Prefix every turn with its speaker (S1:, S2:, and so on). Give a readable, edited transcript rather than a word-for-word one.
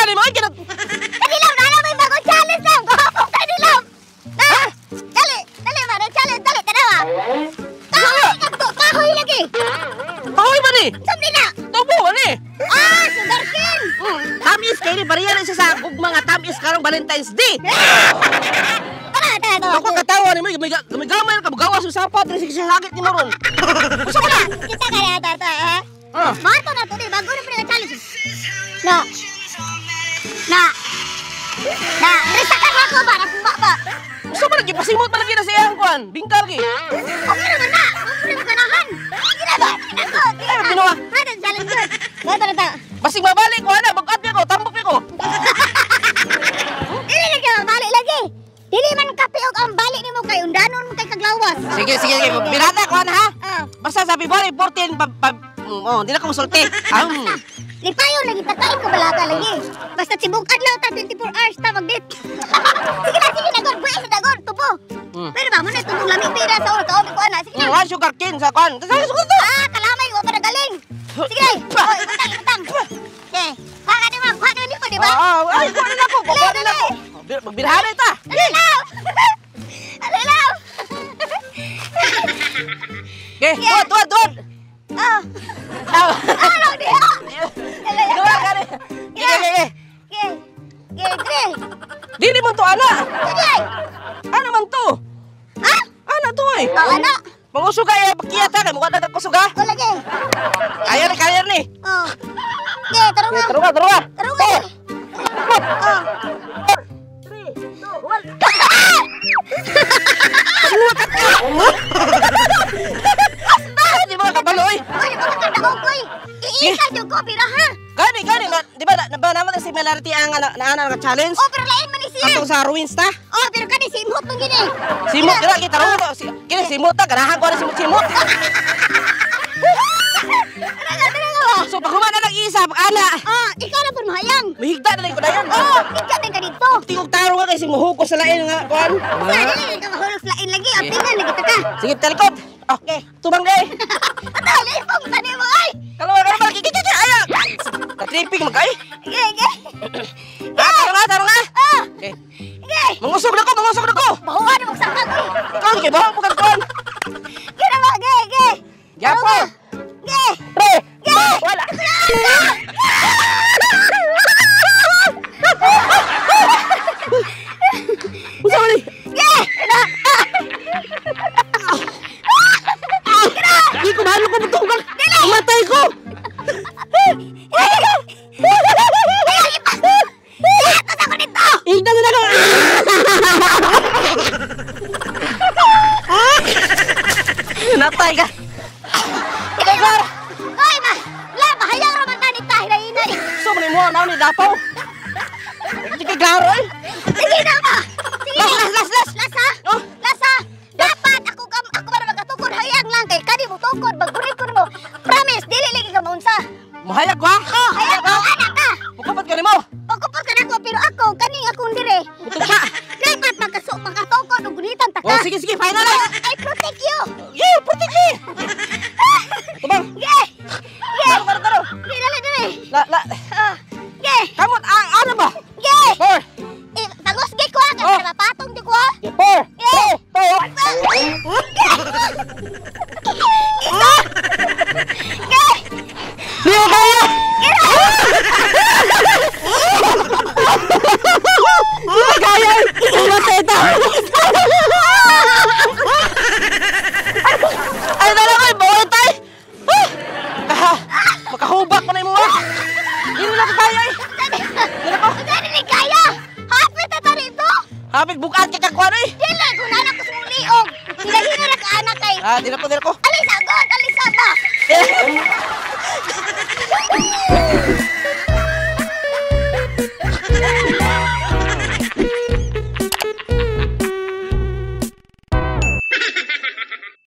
S1: ni mo ay kinat.
S2: Kadilam na na may bagong challenge lang. Gwapo kadilam. Na. Dali, dali ba challenge dali tanawa. Kahoy kadto, kahoy lagi.
S1: Kahoy ba ni?
S2: Sumdi na.
S1: Tubo ba ni?
S2: Ah, sugarcane.
S1: Tamis kay ni bariya na siya sa gugma nga tamis karong Valentine's Day.
S2: Tara, tara, tara.
S1: Ako katawa ni mo, gamay ka gawas sa sapat diri sa sakit ni mo ron. Usa ba na?
S2: Kita ka na tata, ha?
S1: Ah.
S2: Mato na to di bago na pa challenge. Na. Na. Na, risa ka na ako ba? Nakuha ba?
S1: Usa ba lagi pasimot pa lagi na sa iyang kuan? Bingkar gi.
S2: Okay naman na. Huwag mo ganahan. Sige na ba? Sige na ko. Sige
S1: Ay,
S2: na.
S1: ginawa.
S2: Mato challenge yun. Mato na to.
S1: Basig mabalik ko ana, bag-at ko, tambok ko.
S2: Dili lagi mabalik lagi. Dili man kape og ang balik nimo kay undanon mo kay kaglawas.
S1: Sige, sige, sige. Pirata ko ana ha.
S2: Ah.
S1: Basta sa February 14 oh, di na ko musulti.
S2: Lipayon lagi takain ko balaka lagi. Basta tibok adlaw ta 24 hours ta magdit. Sige na, dagon, buhi sa dagon, tubo. Pero ba mo na tubong lami pira sa ul kaon ko ana. Sige na.
S1: Nga sugar cane sa kuan. Sa sugar to.
S2: Ah, kalamay wa pa nagaling. Sige na. Oh, ibutang, ibutang. Okay. Kuha ka nimo, kuha ka nimo, di ba?
S1: Ah, ay, kuan na ako, kuan na ako. Magbirhana ta.
S2: Dali lang. Dali lang.
S1: Okay, tuod, tuod, tuod.
S2: Ah.
S1: Ah.
S2: Ano di?
S1: Tuod kani. Okay, okay, okay.
S2: Okay. Okay, okay.
S1: Dili man to ana.
S2: Sige.
S1: Ano man to?
S2: Ha?
S1: Ana to eh.
S2: Oh, ano?
S1: Mangusuga eh, pagkiyata kay mukha na kusuga.
S2: O lagi.
S1: Kaya ni, kaya ni.
S2: Oh. Okay, tarong
S1: Okay,
S2: nga.
S1: tarunga, tarunga.
S2: Tarong nga. Oh.
S1: 3, 2, 1. Di ba kabalo oy?
S2: Oy, di ba kakadaog ko eh. Iisa jud ko pira ha.
S1: Gani, gani, di ba na ba naman similarity ang ano, na ana nga challenge?
S2: Oh, pero lain man ni siya.
S1: Atong sa ruins ta.
S2: Oh, pero kani simhot man gini.
S1: Simot dira kita tarunga to. Kini simot ta ganahan ko ani simot simot.
S2: Tara tara ba?
S1: So pag human na lang isa pag ana.
S2: Oh, ikaw na pud mahayang.
S1: Mahigda na lang ko dayon.
S2: Oh, ikaw din ka dito.
S1: Tingog tarong nga kay simuhukos sa lain nga kuan.
S2: Sa dili ka mahulog sa lain lagi, ang pingan lagi ta ka.
S1: Sige talikod.
S2: Okay.
S1: Tubang day.
S2: Ato, lipong tani mo ay.
S1: Kalawa ka lagi kiki aya. Katriping magkay.
S2: Okay, okay.
S1: Ah, tarong nga, tarong nga.
S2: Ah,
S1: Okay.
S2: okay.
S1: Mangusog na ko, mangusog na ko.
S2: Bahuan mo sa kag.
S1: Ikaw kay baho mo kag kuan.
S2: Kira ba, okay, okay.
S1: Yapo.
S2: Okay.
S1: Pre.
S2: Okay.
S1: Wala. Unsa man ni?
S2: Okay. Na.
S1: Di ko mahalo ko mutunggal. Matay ko.
S2: Atos ako dito.
S1: Higda na ko. Natay ka.
S2: Sige, sir. Oy, ma. La, mahayang ra man tani ta hinay-hinay.
S1: So man mo na ni dapaw. Di kay klaro eh.
S2: Sige na ba. Sige.
S1: Las, las, las, las.
S2: Lasa.
S1: Oh.
S2: Lasa. Dapat ako ako ba magatukod hayang lang kay kani mo tukod magburik ko nimo. Promise dili lagi ka maunsa.
S1: Mahayag ko ha.
S2: Oh, hayang ka anak ka.
S1: Mukapad ka nimo.
S2: Pagkupot ka nako pero ako kaning akong dire.
S1: Mutugpa.
S2: Dapat makatukod og gunitan ta ka.
S1: Oh, sige sige, final na.
S2: I protect you.
S1: Yeah, protect me. Tubang.
S2: Yeah. Yeah.
S1: Taro, taro, taro.
S2: Dili dali dali.
S1: La, la.
S2: Ah. Yeah.
S1: Kamot, ah, ano ba?
S2: Yeah.
S1: 4.
S2: Eh, pangusgi ko ha, kay
S1: Oh.
S2: para mapatong di ko ha.
S1: 4.
S2: Yeah.
S1: 3, 2, 1.
S2: Isa. Okay.
S1: Di ko kaya. Di ko kaya. Matay ta. Ay, dala ko, bawal tayo. Ah, makahubak ko na yung mga. Hindi na ko kaya eh. Hindi ko.
S2: Dili ni kaya. Hapit na ta dito.
S1: Hapit bukat kay kakuan eh.
S2: Dili ko na ko sa liog. Hinahina ra ka anak kay.
S1: Ah, di na ko, di na ko.
S2: Alay sa